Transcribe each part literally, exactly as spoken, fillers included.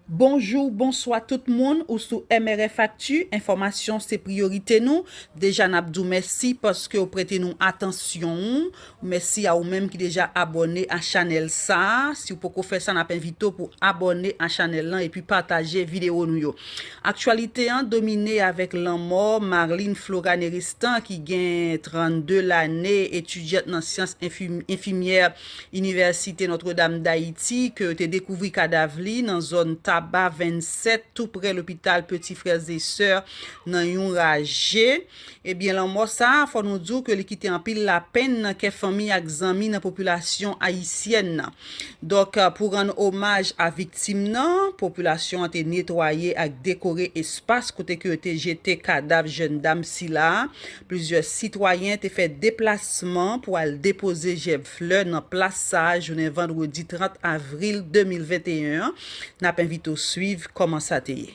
Bonjou, bonswa tout moun, ou sou M R F Actu, enfòmasyon se priyorite nou. Deja n ap di w mèsi paske w prete nou atansyon w. Mèsi a ou menm ki deja abòne a chanèl sa a. Si w poko fè sa, n ap envite w pou abòne a chanèl lan epi pataje videyo nou yo. Aktyalite an domine avèk lanmò Marline Flora Neristan ki gen trannde lane, etidyant nan syans enfim-, enfimyè Inivèsite Notre Dame d'Haïti, ke yo te dekouvri kadav li nan zòn Taba vennsèt, tou prè lopital Petit Frères et Sœurs, nan yon raje. Ebyen, lanmò sa a, fò nou di w ke li kite anpil lapenn nan kè fanmi ak zanmi nan popilasyon ayisyèn nan. Donk, pou rann omaj a viktim nan, popilasyon an te netwaye ak dekore espas kote ke yo te jete kadav jèn dam sila a. Plizyè sitwayen te fè deplasman pou al depoze jèb flè nan plas sa a jounen vandredi trant avril de mil venteyen an. N ap envite w swiv kòman sa te ye.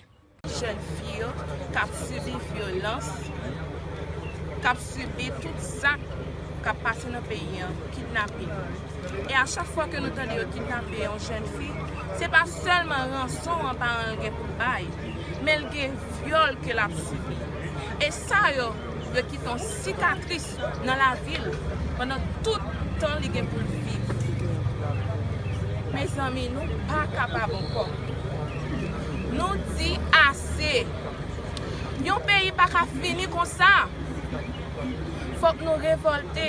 Jèn fi yo k ap sibi vyolans, k ap sibi tout zak k ap pase nan peyi an, kidnaping. E a chak fwa ke nou tande yo kidnape yon jèn fi, se pa sèlman ranson an paran l gen pou l bay, men l gen vyòl ke l ap sibi. E sa yo, yo kite yon sikatris nan lavi l pandan tout tan li gen pou l viv. Mezanmi, nou pa kapab ankò. Nou di ase. Yon peyi pa ka fini konsa. Fòk nou revòlte.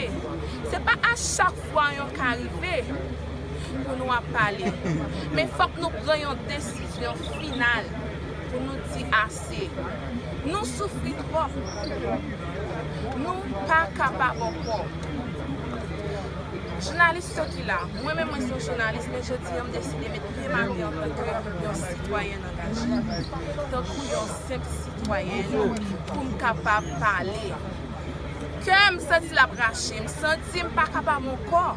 Se pa a chak fwa yon ka rive pou nou ap pale. Men fòk nou pran yon desizyon final pou nou di ase. Nou soufri twòp. Nou pa kapab ankò. Jounalis yo ki la, mwen menm mwen se yon jounalis, men jodi a m deside met pye m atè antanke yon sitwayèn angaje, tankou yon senp sitwayèn, pou m kapab pale. Kè m santi l ap rache, m santi m pa kapab ankò.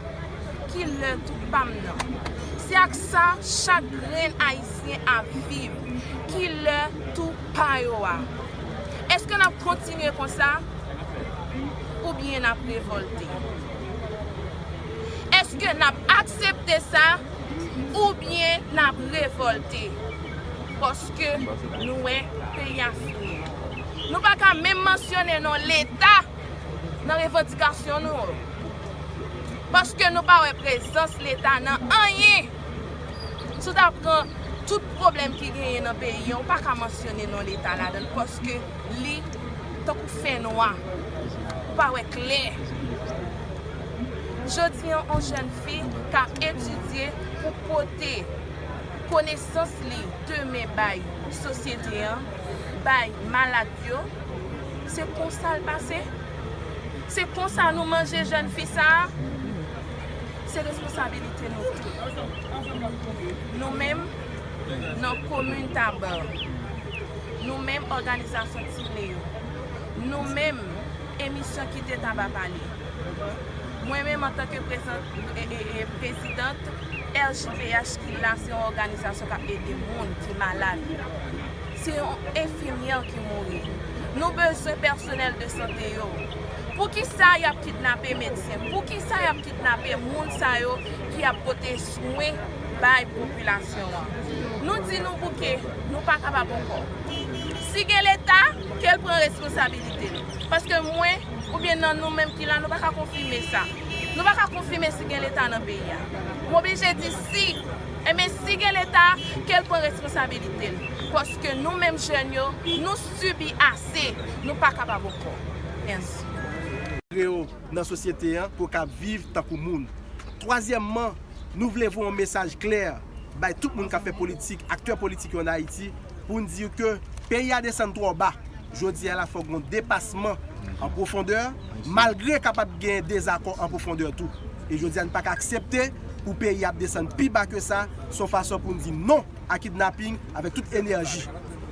Ki lè tou pa m nan? Se ak sa chak grenn Ayisyen ap viv. Ki lè tou pa yo a? Èske n ap kontinye konsa? Oubyen n ap revòlte? Èske n ap aksepte sa? Oubyen n ap revòlte? Paske nou wè peyi a fini. Nou pa ka menm mansyone non Leta nan revandikasyon nou yo. Paske nou pa wè prezans Leta nan anyen. Si w ta pran tout pwoblèm ki genyen nan peyi an, ou pa ka mansyone non Leta ladan l, paske li tankou fènwa. Ou pa wè klè. Jodi an, yon jèn fi k ap etidye pou pote konesans li demen bay sosyete an, bay malad yo. Se konsa l pase? Se konsa nou manje jèn fi sa a? Se responsabilite nou tout. Nou menm, nan komin Taba, nou menm òganizasyon Ti Leyo, nou menm emisyon Kite Taba Pale. Mwen menm antanke prezan-, e, e, e, prezidant L J P H ki la, se yon òganizasyon k ap ede moun ki malad. Se yon enfimyè ki mouri. Nou bezwen pèsonèl de sante yo. Poukisa y ap kidnape medsen? Poukisa y ap kidnape moun sa yo ki ap pote swen bay popilasyon an? Nou di nou bouke, nou pa kapab ankò. Si gen Leta, ke l pran responsabilite l. Paske mwen, oubyen nan nou menm ki la, nou pa ka konfime sa. Nou pa ka konfime si gen Leta nan peyi a. M oblije di si. Enben, si gen Leta, ke l pran responsabilite l. Paske nou menm jèn yo, nou sibi ase. Nou pa kapab ankò. Mèsi. Nan sosyete an pou w ka viv tankou moun. Twazyèmman, nou vle voye yon mesaj klè bay tout moun k ap fè politik, aktè politik yo ann Ayiti, pou n di ke peyi a desann twò ba. Jodi a la, fòk gen yon depasman an pwofondè, malgre kapab gen dezakò an pwofondè tou. E jodi a, n pa ka aksepte pou peyi a ap desann pi ba ke sa, se yon fason pou n di non a kidnaping avèk tout enèji.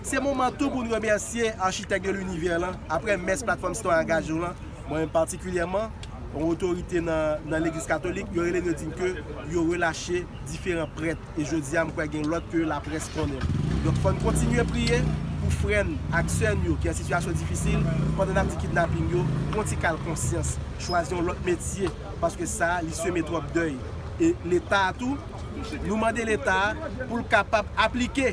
Se moman tou pou n remèsye Architecte de l'Univers lan, apre mès Platfòm Sitwayen Angaje w lan, mwen menm patikilyèman, yon otorite nan, nan Legliz Katolik, yo rele n, yo di n ke yo relache diferan prèt. E jodi a, m kwè gen lòt ke laprès konnen. Donk, fò n kontinye priye pou frè n ak sè n yo ki an sitiyasyon difisil, pandan n ap di kidnaping yo, pran ti kal konsyans, chwazi yon lòt metye, paske sa a, li seme twòp dèy. E Leta a tou, nou mande Leta a pou l kapab aplike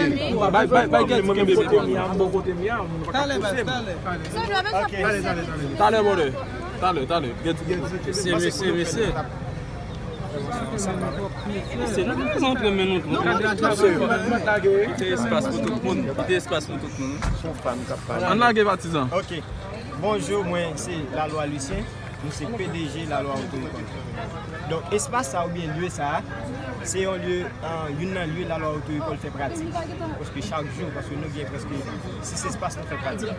Bay, bay, bay, Gèt kenbe mikwo a. Talè, baz, talè. Talè, brother. Talè, talè. Gèt. Mesye, mesye, mesye. Mesye, nou pa bezwen antre men nou twò. Kite espas pou tout moun. Kite espas pou tout moun. Ann lage, patizan. Ok. Bonjou, mwen se Lalwa Lucien. Nou se P D G Lalwa Oto Ekòl. Donk, espas sa oubyen lye sa, se yon lye, euh, youn nan lye Lalwa Oto Ekòl fè pratik. Paske chak jou, paske nou gen prèske sis espas nou fè pratik.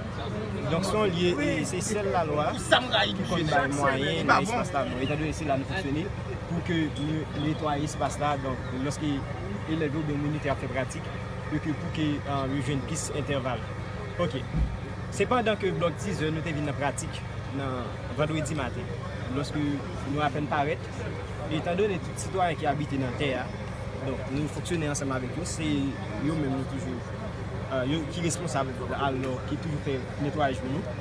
Donk, se yon lye, e se sèl Lalwa ki konn bay mwayen nan espas la. Bon, etandone se la nou fonksyone, pou ke nou netwaye espas la, donk, lòske elèv yo oubyen moun yo te ap fè pratik, pou ke, pou ke, euh, yo jwenn plis entèval. Ok. Se pandan ke blòk dizè nou te vin nan pratik nan vandredi maten, lòske nou apèn parèt, etandone tout sitwayen ki abite nan tè a, donk, nou fonksyone ansanm avèk yo, se yo menm nou toujou, euh, yo ki responsab alò, ki toujou fè netwayaj pou nou.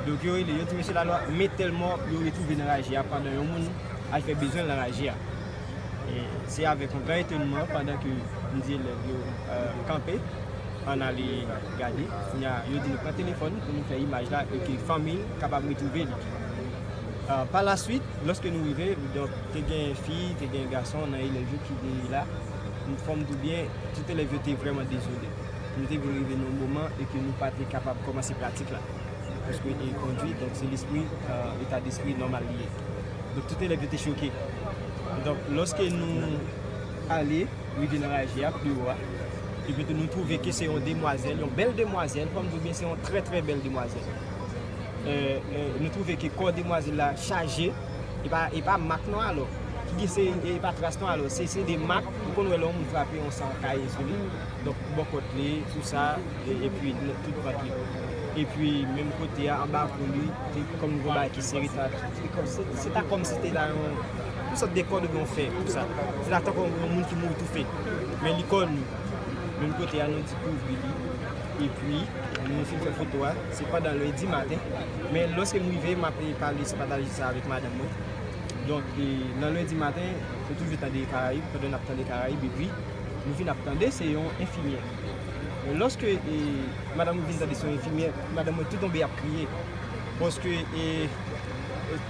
Donk, yo rele, yo di, "Mesye Lalwa, men tèl mò yo retwouve nan raje a pandan yon moun al fè bezwen l nan raje a." E se avèk yon gran etonnman, pandan ke m di elèv yo, euh, kanpe, ann ale gade. Kounye a, yo di nou pran telefòn pou nou fè imaj la e ke fanmi l kapab retwouve li. Euh, pa la swit, lòske nou rive, donk, te gen fi, te gen gason nan elèv yo ki te la. Fò m di w byen, tout elèv yo te vrèman dezole. Nou te vin rive nan yon moman e ke nou pa te kapab kòmanse pratik la. Paske e kondwi, donk, se lespri, euh, eta despri nòmal li ye. Donk, tout elèv yo te choke. Donk, lòske nou ale, rive nan raje a, pi wo a, epi tou nou twouve ke se yon demwazèl, yon bèl demwazèl, fò m di w byen, se yon trè, trè bèl demwazèl. Euh, euh, nou twouve ke kò demwazèl la chaje, e pa, e pa mak non alò, ki gen se, e pa tras non alò, se, se de mak, ou konn wè lè yon moun frape yon san kaye sou li, donk bò kòt li, tou sa, e, epi nan tout vant li. Epi menm kote a, anba kou li, te kòm yon bagay ki sere, ta, se kòm, se, se ta kòm si te ta yon, Tout sòt de kòd ou gen fè pou sa. Se la tankou yon moun ki mouri toufe. Men li kò nou. Menm kote a, nou di kouvri li. Epi, nou fin fè foto a. Se pandan lendi maten. Men lòske m rive, m ap pale, se pataje sa avèk madanm mwen. Donk, e, nan lendi maten, nou toujou tande Karayib, pandan n ap tande Karayib, epi nou vin ap tande, se yon enfimyè. Men lòske, e, madanm mwen vin tande se yon enfimyè, madanm mwen tou tonbe ap kriye. Paske, e,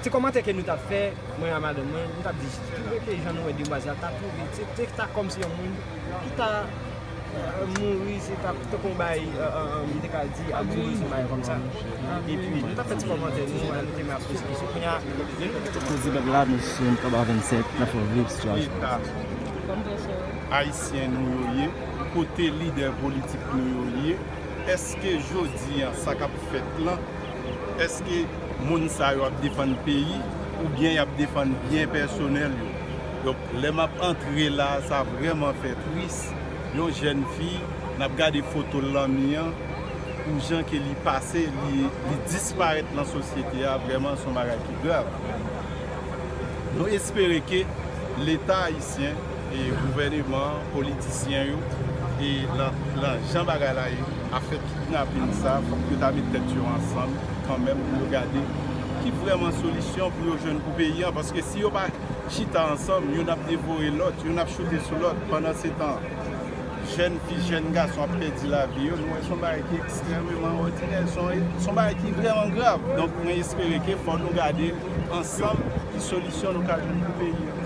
ti kòmantè ke nou t ap fè, mwen a madanm mwen, nou t ap di, si twouve ke jan nou wè demwazèl ta twouve, se te ta kòmsi yon moun ki ta, e, mouri, se ta tankou yon bagay, e, e, e, m te ka di, a mouri, se yon bagay kòmsa. Epi, nou t ap fè ti kòmantè, nou, e, nou te mè ap poze kesyon. Kounye a, lè nou te Koze pèp la, nou sou Kaba vennsèt, n ap fè w viv sitiyasyon. Leta ayisyen nou yo ye, kote lidè politik nou yo ye, èske jodi a, sa k ap fèt lan, èske moun sa yo ap defann peyi oubyen y ap defann byen pèsonèl yo? Donk, lè m ap antre la, sa vrèman fè tris. Yon jèn fi, n ap gade foto l lan mi an, pou jan ke li pase, li, li disparèt nan sosyete a, vrèman, se yon bagay ki grav. Nou espere ke Leta ayisyen, e gouvèneman an, politisyen yo, e lan, lan jan bagay la ye, afè kidnapin sa, fòk yo ta met tèt yo ansanm kanmenm pou yo gade ki vrèman solisyon pou yo jwenn pou peyi an. Paske si yo pa chita ansanm, youn ap devore lòt, youn ap choute sou lòt. Pandansetan, jèn fi, jèn gason ap pèdi lavi yo, nou wè se yon bagay ki ekstrèmeman òdinè, se yon, se yon bagay ki vrèman grav. Donk, mwen espere ke fò nou gade ansanm ki solisyon nou ka jwenn pou peyi an.